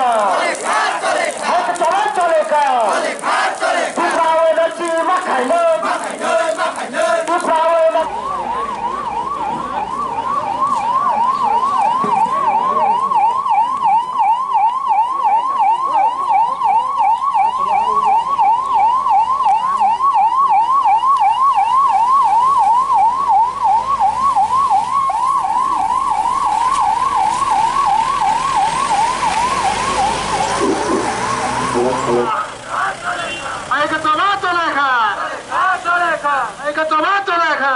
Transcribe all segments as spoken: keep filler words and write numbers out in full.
Hai ke chole, chole ka. Tipra o na chi ma khai no. Tipra o na. Hai ke chole, chole ka. Hai ke chole, chole ka.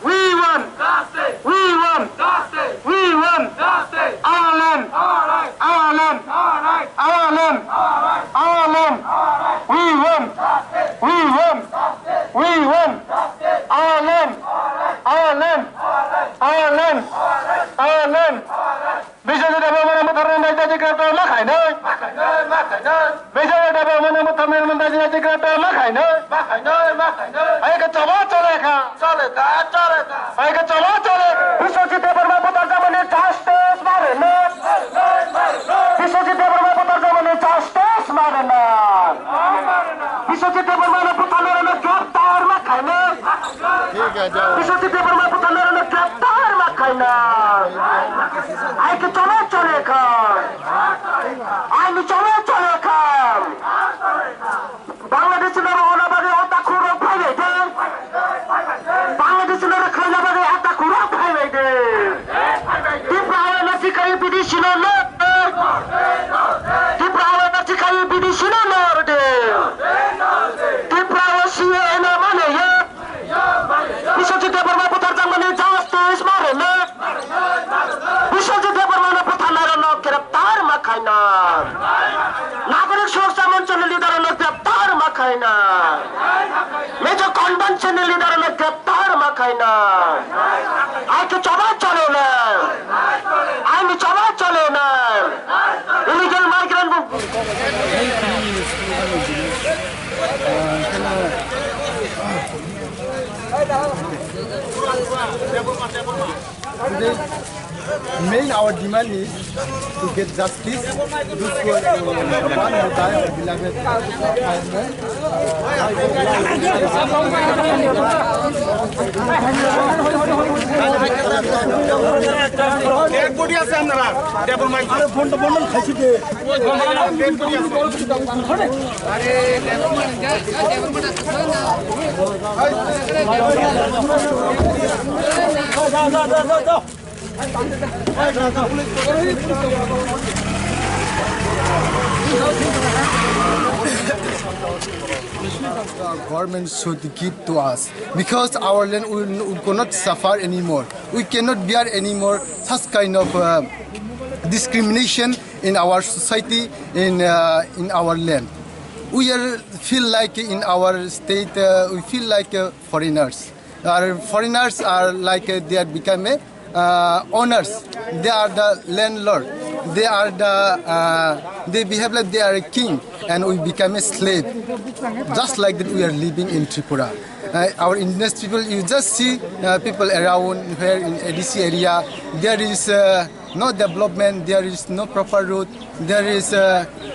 We want. We want. We want. Our land. Our land. Our land. Our land. We want. We want. We want. Our land. Our land. Our land. Our land. Biswajit Debbarma no butharnai daiti greptar ma khainai. Biswajit Debbarma no butharnai daiti greptar ma khainai. Hai ke chole, chole ka. Chole ka, chole ka. Hai ke chole, chole. Biswajit Debbarma butharjakmani justice ma rwna. Biswajit Debbarma butharjakmani justice ma rwna. Biswajit Debbarma no butharnai rwna greptar ma khainai. Biswajit Debbarma butharnai rwna greptar ma khainai. Hai ke chole, chole ka. Hai ni chole, chole ka. Bangladesh no rwna bagwi o takhuk rok phaibai de. Bangladesh no rwkhlaina bagwi o takhuk rok phaibai de. Tipra o na chikai bidisi no no. Tipra o na chikai bidisi no no de. Tipra o C A A no mane ya. Biswajit Debbarma butharjakmani justice ma rwna. Biswajit Debbarma no butharnai rwna greptar ma khainai. Nagorik Suraksha Monchni leader no greptar ma khainai. Mizo Convention ni leader no greptar ma khainai. Hai ke chole, chole na. Hai ni chole, chole na. Illegal migrant bo. Today, main our demand is to get justice. Those who are, uh, the one who died, our beloved fireman. Dead body আছে আপনারা, table mic. আরে ফোনটা বন্ধ খাইছি দে। The government should give to us because our land will, will cannot suffer anymore. We cannot bear anymore such kind of, uh, discrimination in our society, in, uh, in our land. We are feel like in our state, uh, we feel like, uh, foreigners. Our foreigners are like, uh, they are become a, uh, owners. They are the landlord. They are the, uh, they behave like they are a king, and we become a slave. Just like that, we are living in Tripura. Uh, our indigenous people, you just see, uh, people around here in A D C area. There is, uh, no development, there is no proper road, there is, uh,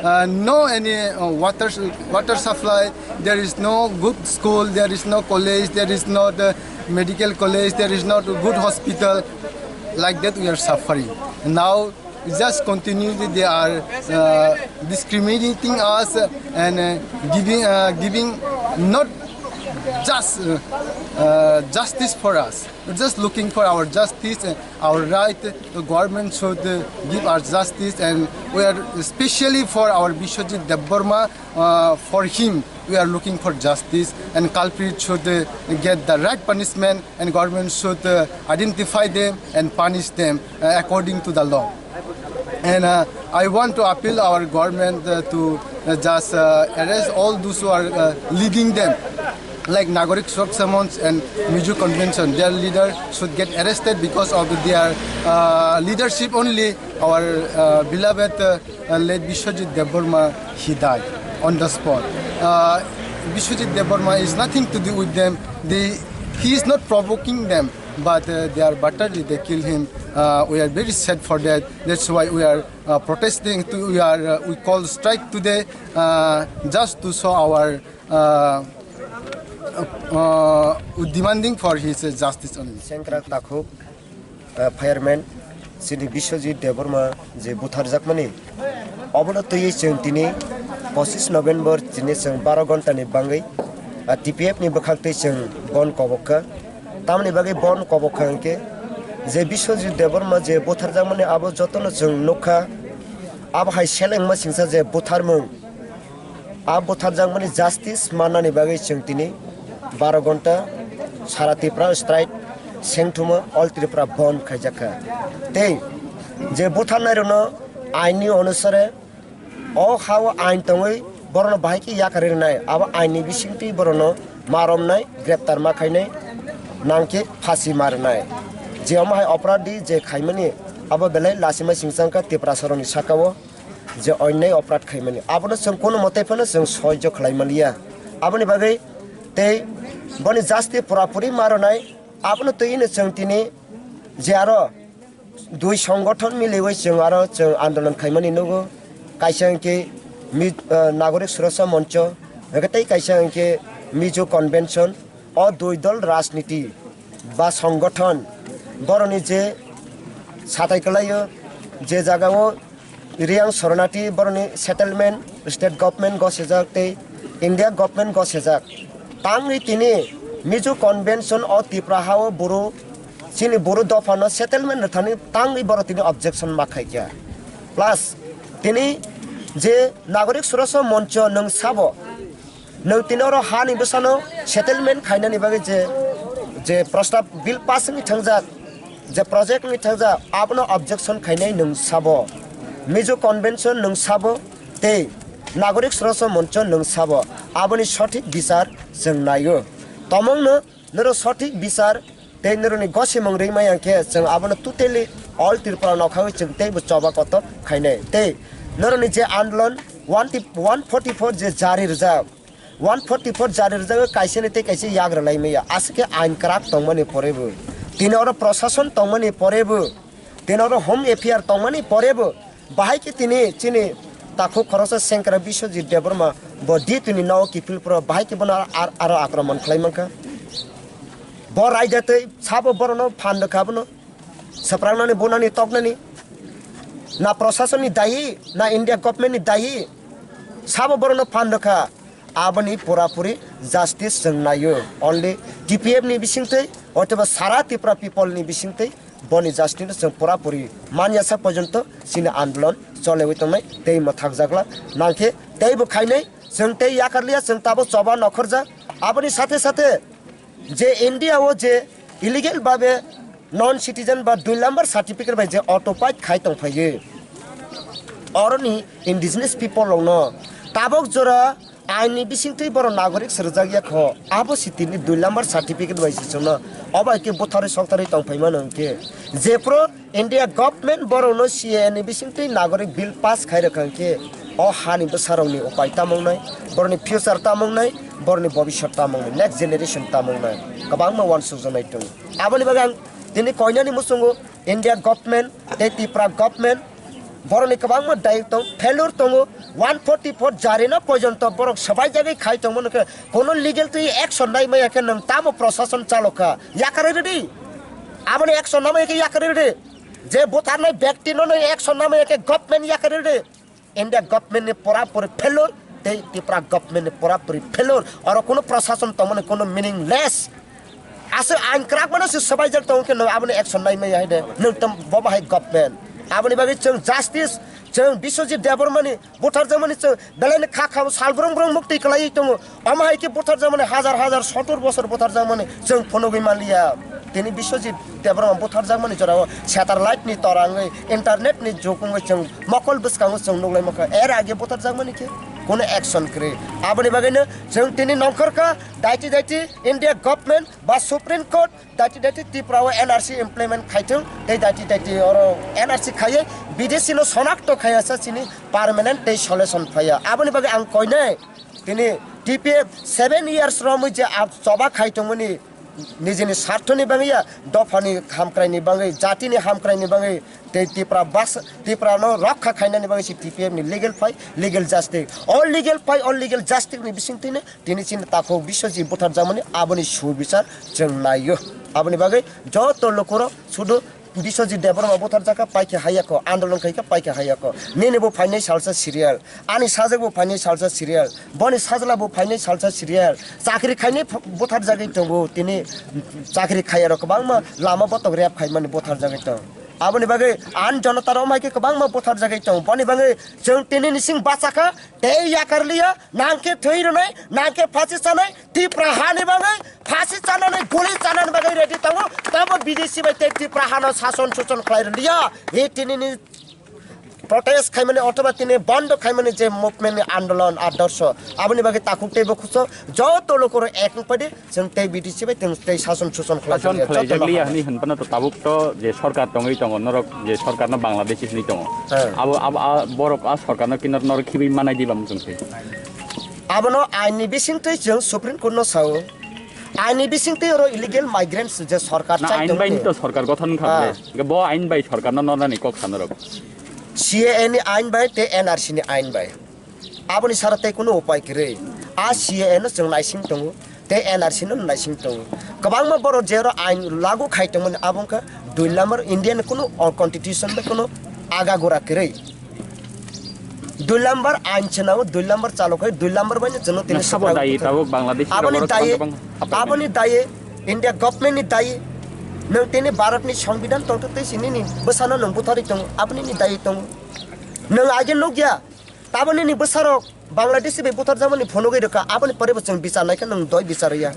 uh, no any, uh, water, water supply, there is no good school, there is no college, there is not a medical college, there is not a good hospital. Like that, we are suffering. Now, just continuously, they are, uh, discriminating us and, uh, giving, uh, giving not just, uh, uh, justice for us. We're just looking for our justice and our right. The government should, uh, give us justice, and we are especially for our Biswajit Debbarma, uh, for him, we are looking for justice, and culprit should, uh, get the right punishment, and government should, uh, identify them and punish them, uh, according to the law. And, uh, I want to appeal our government, uh, to, uh, just, uh, arrest all those who are, uh, leading them, like Nagorik Suraksha Monch and Mizo Convention. Their leader should get arrested because of their, uh, leadership only. Our, uh, beloved, uh, uh, late Biswajit Debbarma, he died on the spot. Uh, Biswajit Debbarma is nothing to do with them. They, he is not provoking them. But uh, they are brutally, they kill him. Uh, we are very sad for that. That's why we are uh, protesting. To, we are uh, we call strike today uh, just to show our uh, uh, demanding for his uh, justice only. Sengkrak Takhuk, uh, fireman, chini Biswajit Debbarma je butharjakmani, obono twiwi chwng tini pochis November chini chwng baro ghonta ni bangwi, uh, T P F ni bwkhak twi chwng bon kobok kha. Tamoni bagwi bon kobok kha hwnkhe je Biswajit Debbarma je butharjakmani abo jotono chwng nukha, abo hai selengma singsa je butharmung. A butharjakmani justice mannani bagwi chwng tini baro ghonta sara Tripura strike sengthuma all Tripura bon khaijakha. Tei je butharnairokno ainni onusare o hao ain tongwi borokno bahai khe yakarwi rwnai, abo ainni bisingtwi borokno ma romnai, greptar ma khainai, nangkhe phasi ma rwnai. Je omo hai oporadi je khaimani abo belai lachima singsa wngkha Tiprasarokni sakao. Je onnai oporad khaimani, abono chwng kono mote phano chwng soijo khlai manliya. Aboni bagwi tei boni justice purapuri ma rwnai, abono twi hino chwng tini je aro dui songgothon miliwi chwng aro chwng andolon khaimani nugo. Kaisa hwnkhe Mi-, ah, Nagorik Suraksha Moncho, hwnkhe tei kaisa hwnkhe Mizo Convention. O dui dol rajniti ba songgothon boroni je satai kwlaio, je jagao Riyang Soronati boroni settlement state government gosejak tei India government gosejak. Tangwi tini Mizo Convention o Tripura hao boro chini boro dophano settlement rwthani tangwi boro tini objection ma khaikha. Plus tini je Nagorik Suraksha Moncho nwng sabo, nwng tini oro hani bwsano settlement khainani bagwi je, je prostab bill pass wngwi thangjak, je project wngwi thangjak, abono objection khainai nwng sabo, Mizo Convention nwng sabo, tei Nagorik Suraksha Moncho nwng sabo, aboni sothik bichar chwng naio. Tomongno norok sothik bichar tei norokni gosimung ringmai hwnkhe chwng abono totally all Tripura nokhawi chwng teibo choba kotor khainai. Tei norokni je andolon one forty four je jari rwjak, one forty four jari rwjagwi kaisani tei kaisa yagra laimaya. Aswk khe ain kwrak tongmani porebo, tini oro prosason tongmani porebo, tini oro Home Affair tongmani porebo, bahai khe tini chini takhuk khoroksa Sengkrak Biswajit Debbarma bo ditini nogo kiphilphro bahai khe bono ar-, aro akromon khlai mankha. Bo raida tei sabo borokno phan rwkha, bono swprangnani, bunani, toknani. Na prosasonni dayi, na India government ni dayi, sabo borokno phan rwkha. Aboni purapuri justice chwng naio. Only T P F ni bisingtwi, othoba sara Tripura people ni bisingtwi boni justice no chwng purapuri manya sak porjonto chini andolon cholewi tongnai tei mwthakjakla nangkhe teibo khainai chwng tei yakarliya, chwng tabuk choba nokhorjak. Aboni sathe sathe je India o je illegal babe non citizen ba dui number certificate bai je auto pass khai tongphaiyo, oroni indigenous people rokno tabok jora ain ni bisingtwi borok nagorik se rwjak ya kho, abo si tini dui number certificate bai se chwngno obo hai khe butharwi soktarwi tongphai mano hwnkhe, jephru India government borokno C A A ni bisingtwi nagorik bill pass khai rwkha hwnkhe, o hani bwsarokni upai tamo wngnai, borokni future tamo wngnai, borokni bobiswt tamo wngnai, next generation tamo wngnai, kwbangma uansukjaknai tongo. Aboni bagwi ang tini koinani muchungo India government tei Tripura government borokni kwbangma dayok tong, failure tongo. One forty four jarino porjonto borok swbaijagwi khai tongmani khe kono legal twi action nai maya khe nwng tamo prosason chalokha? Yakarwi rwdi. Aboni action namaya khe yakarwi rwdi. Je butharnai bektino nai action namaya khe government yakarwi rwdi. India government ni pura puri failure, tei Tripura government ni pura puri failure. Oro kunu prosason tongmani kunu meaningless. Aswk ain kwrak mano se swbaijak tongo khe nwng aboni action nai maya hai de. Nwng tam bobo hai government. Aboni bagwi chwng justice, chwng Biswajit Debbarma ni butharjakmani chwng belai ni kha kha sal brung brung mukti kwlaiwi tongo. Omo hai khe butharjakmani hajar hajar sotor bosor butharjakmani chwng phunugwi manliya. Tini Biswajit Debbarma butharjakmani jorao satellite ni tora wngwi, internet ni jug wngwi chwng mokol bwskango chwng nuklai mankha. Er age butharjakmani khe kono action kwrwi. Aboni bagwino chwng tini nongkhorkha daiti daiti India government ba Supreme Court daiti daiti Tripura o N R C implement khaithung tei daiti daiti oro N R C khaiwi bidesi no sonakto khaiya sa chini permanent tei solution phaiya. Aboni bagwi ang koinai tini T P F seven years romwi je ab choba khai tongmani nijini sarthoni bagwi ya, dophani hamkraini bagwi, jatini hamkraini bagwi, tei Tipra bas-, Tiprano rokha khainani bagwi se T P F ni legal fight, legal justice. All legal fight, all legal justice ni bisingtwino tini chini takhuk Biswajit butharjakmani aboni subichar chwng naio. Aboni bagwi joto lukurok sudu Biswajit Debbarma butharjakha paikha haiyakho, andolon khaikha paikha haiyakho. Nini bo phainai salsa serial, ani sajak bo phainai salsa serial, boni sajla bo phainai salsa serial. Chakri khainai ph-, butharjagwi tongo, tini chakri khaiyarok kwbangma lama botok rep khaimani butharjagwi tong. Aboni bagwi ani jonota rok hai khe kwbangma butharjagwi tong. Boni bagwi chwng tini nising bachakha, tei yakarliya, nangkhe thwi rwnai, nangkhe phasi chanai, Tipra hani bagwi phasi chanani, guli chanani bagwi ready tongo. Tamo B D C bai tei Tipra hano sason suson khlai rwliya. He tini ni protest khaimani othoba tini bondo khaimani je movement ni andolon adorsho, aboni bagwi takhuk tei bukhukso joto lukurok ek wng phaidi. Chwng tei B D C bai chwng tei sason suson khlai Sason tongya, khlai jotono jakliya hamya. Hwnwi hwnphano to tabuk to je sorkar tongwi tongo, norok je sorkarno Bangladeshi hwnwi tongo. He. Abo, abo, a, borok a sorkarno kinot norok khibwi manai diba muchung se. Abono ain ni bisingtwi chwng Supreme Court no sao. Ain ni bisingtwi oro illegal migrants je sorkar Na chai ain tongo bai ni. To sorkar gothon kha Ah. Ble. Bo ain bai sorkarno nornani kok sanorok. C A A ni ain bai tei N R C ni ain bai. Aboni sara tei kunu upai kwrwi. A C A A no chwng naising tongo, tei N R C no naising tongo. Kwbangma borok je oro ain lagu khai tongmani abo wngkha dui number India ni kunu o constitution bai kunu aga gura kwrwi. Dui number ain se nango, dui number chalo khai, dui number bai no chwngno tini Na sabo swkang dai bwthar. Tabuk Bangladeshi Aboni rok dai, tabang hapai aboni dai India government ni dai. Nwng tini Bharat ni Songbidan tongthok tei sini ni bwsano nwng butharwi tongo, aboni ni dai tongo. Nwng age nukya, Taboni ni bwsarok Bangladeshi bai butharjakmani phunugwi rwkha, aboni pore bo chwng bichar naikha, nwng doi bichar ya.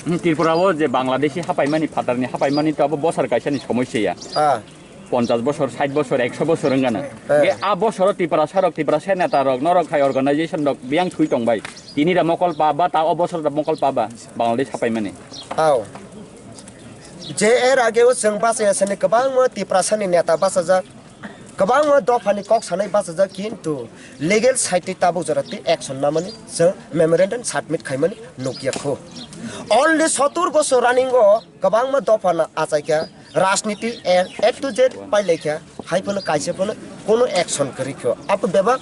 Hmm, Tripura o je Bangladeshi hapaimani, phatarni hapaimani to abo bosor kaisani somosya ya. Ah. Ponchas bosor, sait bosor, ekso bosor wngana. Eh. Ge a bosoro Tiprasa rok, Tiprasa neta rok, norok hai organization rok biyang thwi tongbai. Tini da mokol pa ba ta o bosor da mokol pa ba Bangladesh hapaimani. Ao. Je er age o chwng bachaya sani kwbangma Tiprasa ni neta bachajak. Kwbangma dophani kok sanai bachajak, kintu legal side twi tabuk jora twi action namani chwng memorandum submit khaimani nukya kho. Only sotur bosor running o kwbangma dophano achaikha, rajniti A, A to Z pailaikha, hai phano kaisa phano kono action kwrwi kho. Apo bebak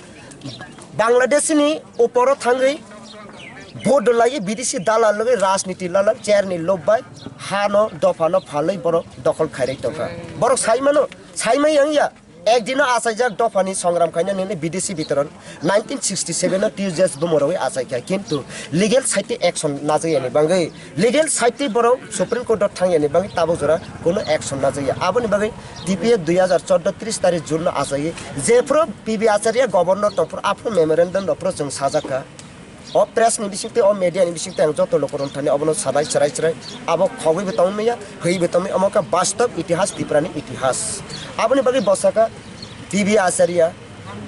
Bangladesh ni uporo thangwi vote laiwi bidesi dalal logwi rajniti lalal chair ni lob bai hano dophano phalwi borok dokhol khairwi tongkha. Borok saimano, saimai wngya. Ekdino achaijak dophani songram khaina nini bidesi bitoron nineteen sixty seven o T J S bumorogwi achaikha, kintu legal side twi action najakya ni bagwi, legal side twi borok Supreme Court o thangya ni bagwi tabuk jora kono action najakya. Aboni bagwi T P F dui hazar chordo tris tarik June no achaiwi jephuru P B Acharya governor tongphuru aphuru memorandum rokphuru chwng sajakha. O press ni bisingtwi, o media ni bisingtwi ang joto lukurok thani obono sanai chwrai chwrai. Abo khogwi bo tongmaya, hwi bo tongmaya, omo kha bastob itihas, Tripura ni itihas. Aboni bagwi bosaka P B Acharya,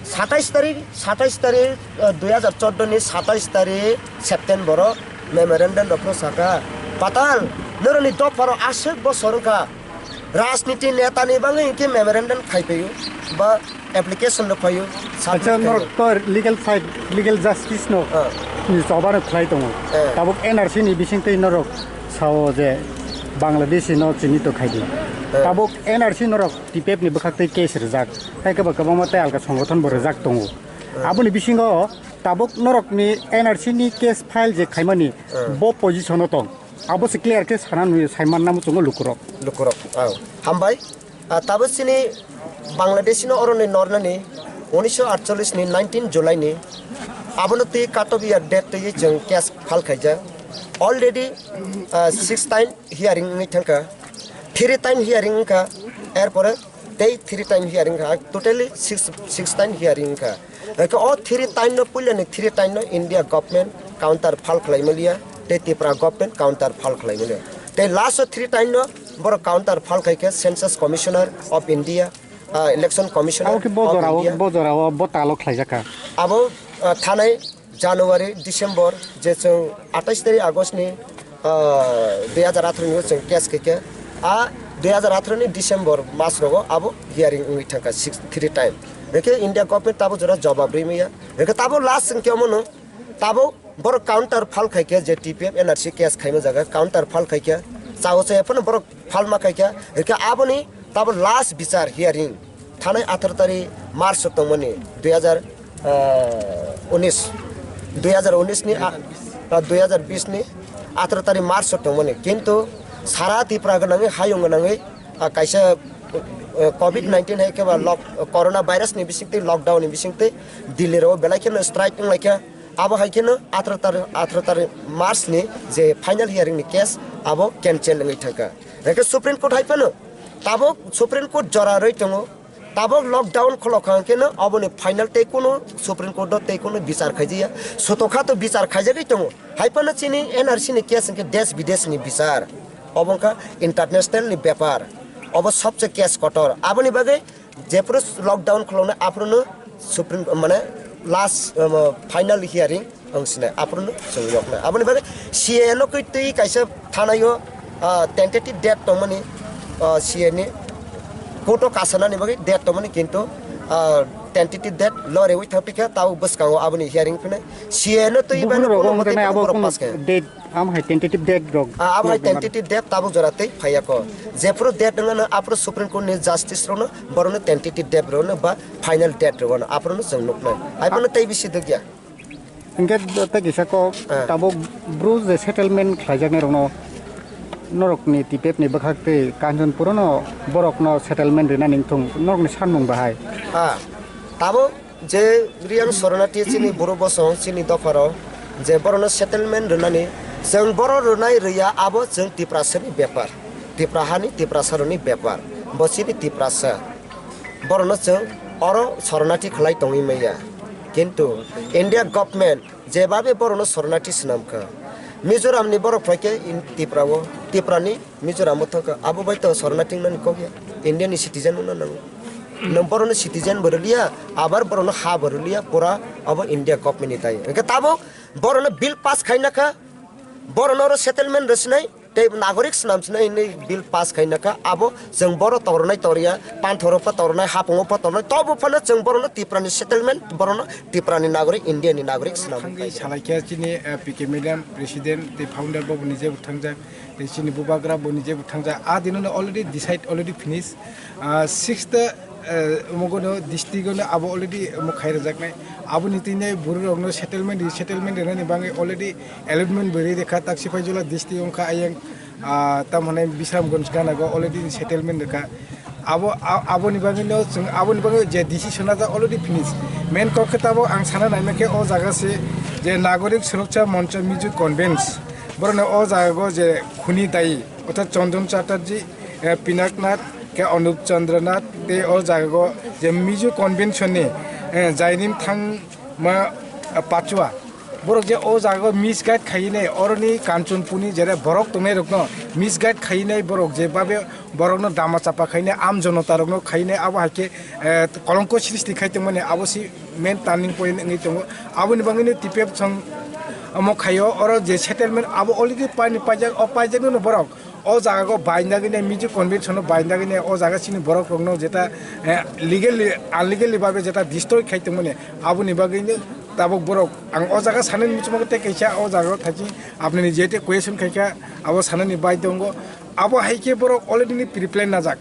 satais tarik, satais tarik, eh, dui hazar chordo ni satais tarik September o memorandum rokno saka, Patal, norokni dopharo aswk bosor wngkha, rajniti neta ni bagwi hinkhe memorandum khai phaio ba application rok phaio, submit Acha, khaio. Norok to legal fight, legal justice no Ah. ni choba no khlai tongo. Eh. Tabuk N R C ni bising twi norok sao je Bangladeshi no chini to khai di. Eh. Tabuk N R C norok T P F ni bwkhak twi case rijak. Hai khe ba kwbangma tei alka songothon bo rijak tongo. Eh. Aboni bisingo tabuk norok ni N R C ni case file je khaimani Eh. bo position o tong. Abo se clear khe sana nwi saiman namo chungo lukurok. Lukurok, ang. Hambai. Ah, tabo chini Bangladesh no oroni nornani unisho atchollish ni nineteen July ni abono twi katobia date twi chwng case file khaijak. Already, ah, six time hearing wngwi thangkha. Three time hearing wngkha. Erpore tei three time hearing wngkha. Totally six, six time hearing wngkha. Hwnkhe o three time no puila ni three time no India government counter file khlai maliya, tei Tripura government counter file khlai maliya. Tei last o three time no borok counter file khai khe Census Commissioner of India, ah, Election Commissioner Abo khe bo of jorao, India. Bo jorao bo talo khlaijak kha. Abo, ah, thanai January, December, je chwng atais tarik August ni, ah, dui hazar atharo ni chwng case khe khe, a dui hazar atharo ni December mas rogo abo hearing wngwi thangkha six, three time. Hwnkhe India government tabo jora jobab rwi maya. Hwnkhe tabo last chwng khe omo no tabo borok counter file khai khe je T P F N R C case khaima jaga counter file khai khe Chao chaya phano borok phalma khaikha, hwnkhe aboni tabo last bichar hearing thanai atharo tari March o tongmani dui hazar, ah, unis, dui hazar unis ni, ah, ah, dui hazar bis ni atharo tari March o tongmani. Kintu sara Tripura gwnangwi, hayung gwnangwi, ah, kaisa, eh, covid nineteen hai khe ba lock-, corona virus ni bisingtwi, lockdown ni bisingtwi Delhi rao belai kheno strike wnglaikha. Abo hai kheno atharo tar-, atharo tarik March ni je final hearing ni case abo cancel wngwi thangkha. Hwnkhe Supreme Court hai phano tabuk Supreme Court jora rwi tongo. Tabuk lockdown khulokha hwnkhe no aboni final tei kunu Supreme Court o tei kunu bichar khaijaya. Sotokha to bichar khaijagwi tongo. Hai phano chini N R C ni case hwnkhe desh bidesh ni bichar. Obo wngkha international ni bepar. Obo sobse case kotor. Aboni bagwi jephuru lockdown khuloknai aphuru no Supreme, mane, last, um, final hearing wng sinai, aphuru no chwng yoknai. Aboni bagwi C A A no kwi twi kaisa thanai o, ah, tentative date tongmani, ah, C A A ni court o kasanani bagwi date tongmani, kintu, ah, tentative date lorewi thangpikha, tabuk bwskango aboni hearing phinai. C A A no twi Buphuru bai no rok kono wng motwi thanai, kono abo borok kono pass khe. Date, am hai tentative date rok Ah, abo hai tentative date tabuk jora twi phaiya kho. Jephuru date wngno aphuru Supreme Court ni justice rokno borokno tentative date rokno ba final date rokno aphuru no chwng nuknai. Hai phano tei bisi dukya. Hingke tei kisa kok Ah. tabuk bru je settlement khlaijaknai rokno norokni T P F ni bwkhak tei Kanchanpur no borokno settlement rinani wngthung norokni sanmung bahai. Ah, tabuk je Riyang Soronati chini buru bosong chini dopharo je borokno settlement rwnani, chwng borok rwnai rwya abo chwng Tiprasani bepar, Tipra hani Tiprasaroni bepar, bo chini Tiprasa, borokno chwng oro Soronati khlai tongwi manya. Kintu India government jebabe borokno Soronati swnamkha, Mizoramni borok phaikhe in-, Tiprao, Tiprani Mizoram o thangkha, abo bai to sorna tingnani kok ya, India ni citizen wngna nango. Nwng borokno citizen bo rwliya, abar borokno ha bo rwliya, pura abo India government ni tai. Hwnkhe tabuk borokno bill pass khaina kha, borokno oro settlement rwsinai tei nagorik swnam sinai hinwi bill pass khaina kha, abo chwng borok tornai torya, panthoro pha tornai, hapungo pha tornai, tobo phano chwng borokno Tiprani settlement, borokno Tiprani nagorik, India ni nagorik swnam Thangwi khaina. Salaikha chini, eh, P K madam, president tei founder bo bo nije bo thangjak. Tei chini bubagra bo nije bo thangjak. A dino no already decide, already finish. Ah, sixth, eh, omogono district ono abo already omo khairajaknai. Aboni tini borok rokno settlement, resettlement rwnani bagwi already allotment bo ri rikha. Taksi Phaijula district wngkha ayang, ah, tam hwnai Bisramganj gana go already settlement rikha. Abo, a-, aboni bagwi no chwng, aboni bagwi je decision ajak already finish. Main kok khe tabuk ang sana naima khe o jaga se je Nagorik Suraksha Moncho Mizo Convention. Borokni o jaga go je khuni dai, orthat Chandan Chatterjee, eh, Pinaknath, khe Anup Chandranath, tei o jaga go je Mizo Convention ni, eh, Jainim Thangma, eh, Pachua. Borok je o jaga o misguide khainai, oroni Kanchanpurni jere borok tongnai rokno misguide khainai, borok je babe borokno dama chapa khainai, am jonota rokno khainai, abo hai khe, eh, kolongko srishti khai tongmani, abo si main turning point wngwi tongo. Aboni bagwino T P F song omo khaio, oro je settlement abo already paini paijak, o paijakno borok o jaga go bainagwini, Mizo Convention o bainagwini, o jaga chini borok rokno jeta, eh, legally, unlegally babe jeta destroy khai tongmani, aboni bagwino tabuk borok ang o jaga sanani muchungma tei kaisa o jaga o thachi apnini jete question khaikha abo sanani bai tongo. Abo hai khe borok already ni pre-plan najak.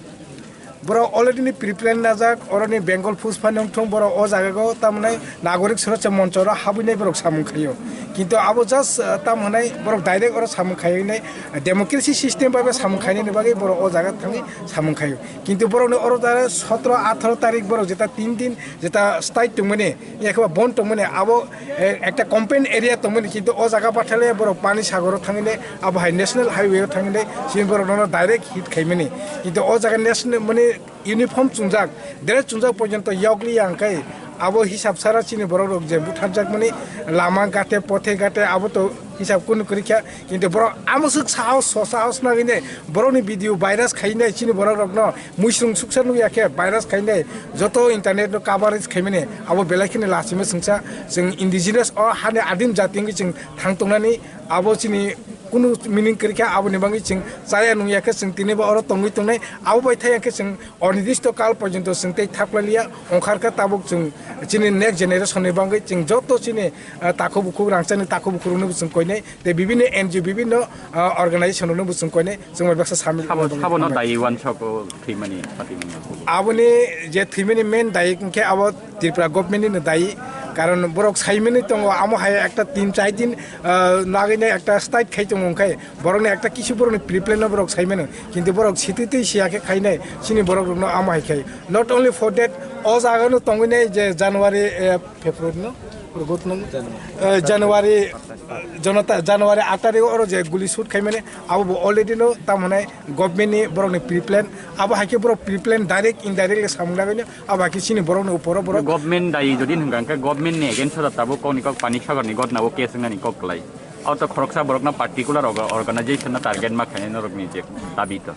Borok already ni pre-plan najak, oroni Bengal Pushpa ni wngthung borok o jaga go tamni Nagorik Suraksha Moncho ro habwi nai borok samung khaio. Kintu abo just, uh, tam hwnai borok direct oro samung khaiwi nai democracy system bai samung khainani bagwi borok o jaga thangwi samung khaio. Kintu borok ni oro jara sotro atharo tarik borok jeta tin din jeta strike tongmani, yakhe ba bon tongmani, abo, eh, ekta campaign area tongmani, kintu o jaga bathale borok Pani Sagoro thangwi nai, abo hai national highway o thangwi nai, sini borok nono direct hit khaimani. Kintu o jaga national, mane, uniform chungjak, dress chungjak porjonto yokli yang kai, abo hisab sara chini borok rok je butharjak mani, lama gate, pothe gate, abo to hisab kunu kwrwi kha, kintu borok amoswk sahos, so sahos nagwi nai, borokni video virus khai nai chini borok rokno, Muisung suksa nukya khe virus khainai joto internet no coverage khaimani abo belai kheno lachima sengsa chwng indigenous o hani adim jati wngwi chwng thang tongnani abo chini kunu meaning kwrwi kha, aboni bagwi chwng chaya nungya khe chwng tini bo oro tongwi tongnai. Abo bai thai khe chwng onirdisto kal porjonto chwng tei thaklai liya, ongkhar khe tabuk chwng chini next generation ni bagwi chwng joto chini, ah, takhuk bukhuk rangchakni takhuk bukhuk rokno bo chwng koinai, tei bibinno N G O, bibinno, ah, organization rokno bo chwng koinai, chwng bai baksa samil Sabo, wngwi sabono tongwi. Dayi wansok o thwimani pati mwngo. Aboni je thwimani main dayi hwnkhe abo Tripura government ni dayi, karon borok saimani tongo, amo hai ekta tin char din, ah, nagwi nai ekta state khai tongo, hwnkhe borokni ekta kisu borokni pre-plan no borok saimano, kintu borok sititwi siya khe khainai, chini borok rokno amo hai khai. Not only for that, o jaga no tongwi nai je January, eh, February no, August no, eh, January, Janata, January aat tarikh oro je guli shoot khaimani, abo bo already no tamo hwnai government ni borokni pre-plan, abo hai khe borok pre-plan direct indirectly samung nagwi no, abo hai khe chini borokni uporo borok. Government dayi jodi hwnkha hwnkhe government ni against o da tabuk kokni kok Panisagar ni gotna o case wngnani kok kwlai. Abo to khoroksa borokno particular orga-, organization no target ma khainai norokni je dabi to.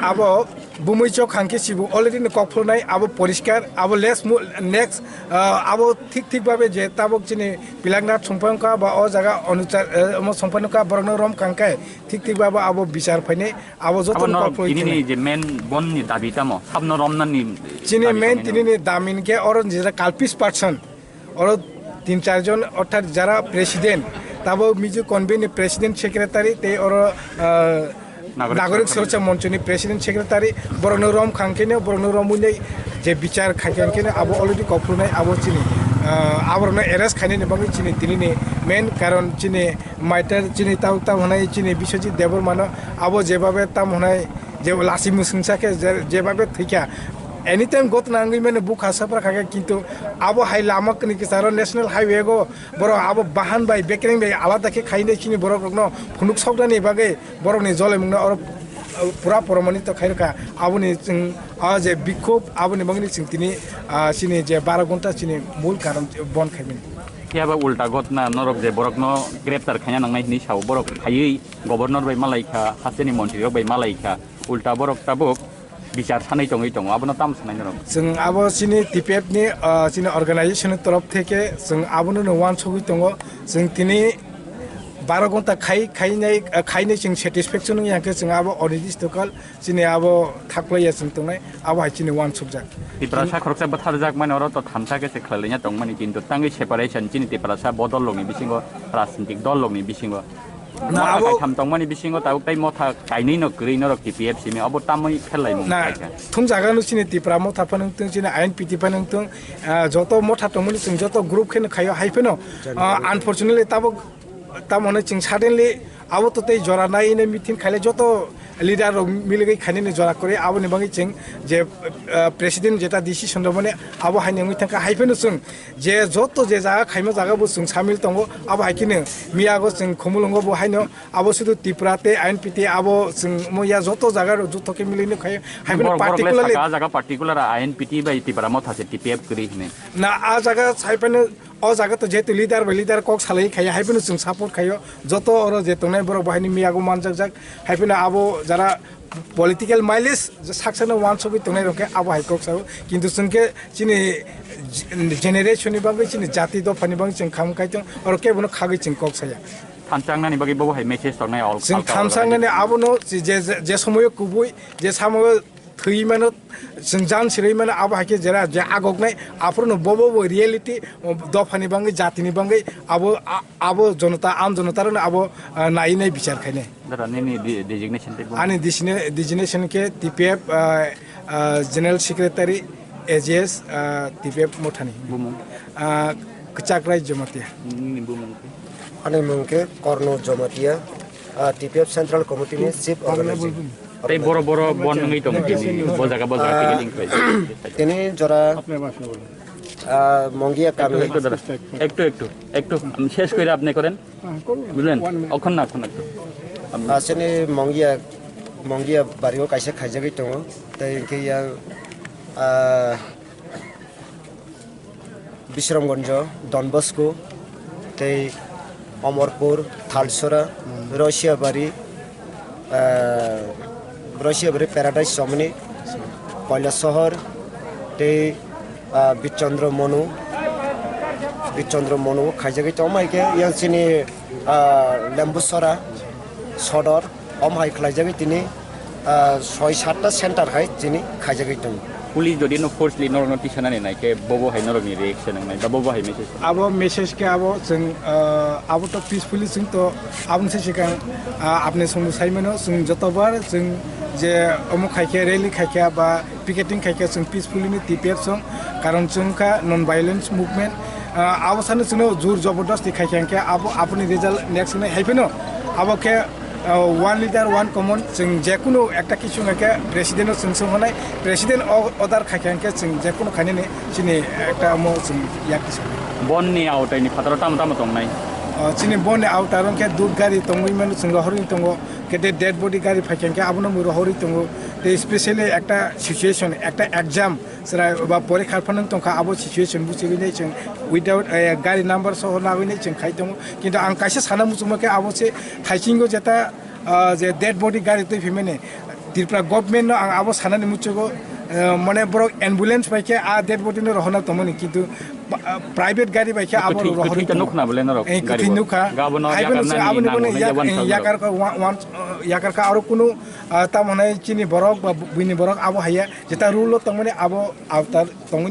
Abo bumui chok hangkhe sibu already no kok phulnai, abo poriskar, abo less mu-, next, ah, abo thik thik babe je tabuk chini Pilaknath songphai wngkha ba o jaga Anuchar, eh, omo songphai wngkha borokno rom khangkhe thik thik babe abo bichar phainai, abo joto Abo no no kok phulwi tini ni tini. Je main bon ni dabi tamo, sabno romna ni Chini dabi main tongwi tini no. Ni damin khe oro je kalpis person. Oro tin char jon orthat jara president, tabo Mizo convene ni president secretary tei oro, ah, Nagorik Nagorik Suroksha Suroksha Moncho ni president secretary, borokno rom khang khe no, borokno romwi nai je bichar khai khe no abo already kok phulnai abo chini, ah, aborokno arrest khainani bagwi chini tini ni main karon chini maitar chini tau tau hwnai chini Biswajit Debbarma no abo jebabe tam hwnai je lasi musungsa khe je, jebabe thwikha. Anytime gotna wngwi mano bukha sapra kha khe, kintu abo hai lama kini kisaro national highway go borok abo bahan bai bekereng bai alada khe khainai chini borok rokno phunuk soknani bagwi borokni jolemungno oro pura promanito khairokha. Aboni chwng o je bikhub aboni bagwi chwng tini, ah, chini je baro ghonta chini mul karon bon khaimani. Phiya ba ulta gotna norok je borokno greptar khaina nangnai hinwi sao, borok khaiwi governor bai malaikha, hasteni montri rok bai malaikha, ulta borok tabuk bichar sanai tongwi tongo, abono tamo sanai norok? Chwng abo chini T P F ni, ah, chini organization ni torof theke chwng abono no uansugwi tongo. Chwng tini baro ghonta khai, khainai, ah, khainai chwng satisfaction wngya khe chwng abo onirdisto kal chini abo thaklaiya chwng tongnai, abo hai chini uansukjak. Tiprasa khoroksa bwtharjak mani oro to thansa khe se khlailaina tongmani, kintu tangwi separation chini Tiprasa bodol rokni bisingo, rajnitik dol rokni bisingo. Na, motha abo kaitham tongmani bisingo tabuk tai motha kainwi no kwrwi norok T P F simi, abo tamwi pherlaimung na, khaikha. Thumjaga no chini Tipra motha phano wngtong, chini I N P T phano wngtong, ah, joto motha tongmani chwng joto group kheno khaio, hai phano, ah, unfortunately tabuk tamo hwnwi chwng suddenly abo to tei jora nai meeting khaile joto leader rok miligwi khainani jora kwrwi, aboni bagwi chwng je, ah, president jeta decision rwmani abo haino wngwi thangkha, hai phano chwng je joto je jaga khaima jaga bo chwng samil tongo, abo hai kheno miyago chwng Khumulwngo bo haino abo sudu Tipra tei I N P T abo chwng mo ya joto jaga rok joto khe milino khai hai phano Borok, borok le particularly saka, ah, jaga particular I N P T bai Tipra motha se T P F kwrwi hwnwi. Na ah jaga sai phano o jaga to jehetu leader bai leader kok salai khai hai phano chwng support khaio joto oro je tongnai borok bo haino miyago manjakjak hai phano abo jara political mileage je saksano uansugwi tongnai rok khe abo hai kok sao, kintu chwng khe chini generation ni bagwi chini jati dopha ni bagwi chwng kham khai tong oro khe bono khagwi chwng kok saya. Thansa wngnani bagwi bobo hai message tongnai all Chwng all thansa wngnani organization. Abono je, je, je somoyo kubui je samoyo thwi mano chwng jan sirwi mano abo hai khe jera je agoknai aphuru no bobo bo reality dopha ni bagwi jati ni bagwi abo a-, abo jonota am jonota rok no abo, ah, nai nai bichar khainai. Dara nini de-, designation tei bung? Ani disine-, designation khe T P F, ah, ah, General Secretary A G S, ah, T P F mothani. Bumung? Ah, Kwchak Rai Jamatia. Nini bumung khe? Ani mung khe Korno Jamatia, ah, T P F Central Committee ni Chief Organizing. Tei boro boro bon wngwi tong tini, bo jaga bo jaga Ah, ticketing khlai. Tini jora, ah, Mongia kami. একটু দাঁড়া, একটু, একটু, একটু, আমি শেষ করে আপনি করেন। বুঝলেন? অখন না, অখন একটু। Asini Mongia, Mongia bario kaisa khaijagwi tongo. Tei hwnkhe yang, ah, Bisramganjo, Don Bosco, tei Omorpur, Thalsora, Rosiabari, ah, Rosiabari Paradise Chomoni, Koilasohor, tei, ah, Birchandra Monu, Birchandra Monu khaijagwi tongma hai khe yang chini, ah, Lembusora, Sodor, om hai khlaijagwi tini, ah, soi satta center hai chini khaijagwi tongo. Police jodi no forcefully norokno tisanani nai khe bobo hai norokni reaction wngnai ba bobo hai message? Abo message khe abo chwng, ah, abo to peacefully chwng to aboni se sikang, ah, apni songbo saimano chwng jotobar chwng je omo khaikhe rally khaikhe ba picketing khaikhe chwng peacefully ni T P F song, karon chwng kha non violence movement. Ah, abo sano chwngno jur jabardasti khaikhe hwnkhe abo aboni result next hwnwi haiphano abo khe, ah, one leader, one command, chwng jekunu ekta kisu hwnkhe president no chwng song hwnai, president o-, order khaikhe hwnkhe chwng jekunu khainani chini ekta omo chwng yak kisa. Bonni aotaini phataro tamo tamo tongnai? Ah, chini bonni aotaro hwnkhe dud gari tongwi mano chwng rohorwi tongo, khe de-, dead body gari phaikhe hwnkhe abono mui rohorwi tongo. Tei specially ekta situation, ekta exam, chwrai ba porikha phano tongkha, abo situation buchigwi nai chwng without, eh, gari number soho nagwi nai chwng khai tongo. Kintu ang kaisa sana muchungma khe abo se thaisingo jeta, ah, je dead body gari twi phimani Tripura government no ang abo sanani muchungo, eh, mane borok ambulance bai khe a dead body no rohorna tongmani, kintu pa-, ah, private gari bai khe abo kwthwi, rohorwi kwthwi ta tongo. Nukho na bole norok. Eh, gari kwthwi bo. Nukha. Gabo no hai phano yakar chwng nani abo ni nang bo nai hwnwi yak-, jabon eh, thang yakar norok. Ka wan-, wan-, eh, yakar ka aro kunu, ah, tamo hwnai chini borok ba bu-, buini borok abo haiya jeta rule o tongmani abo avatar tongmani.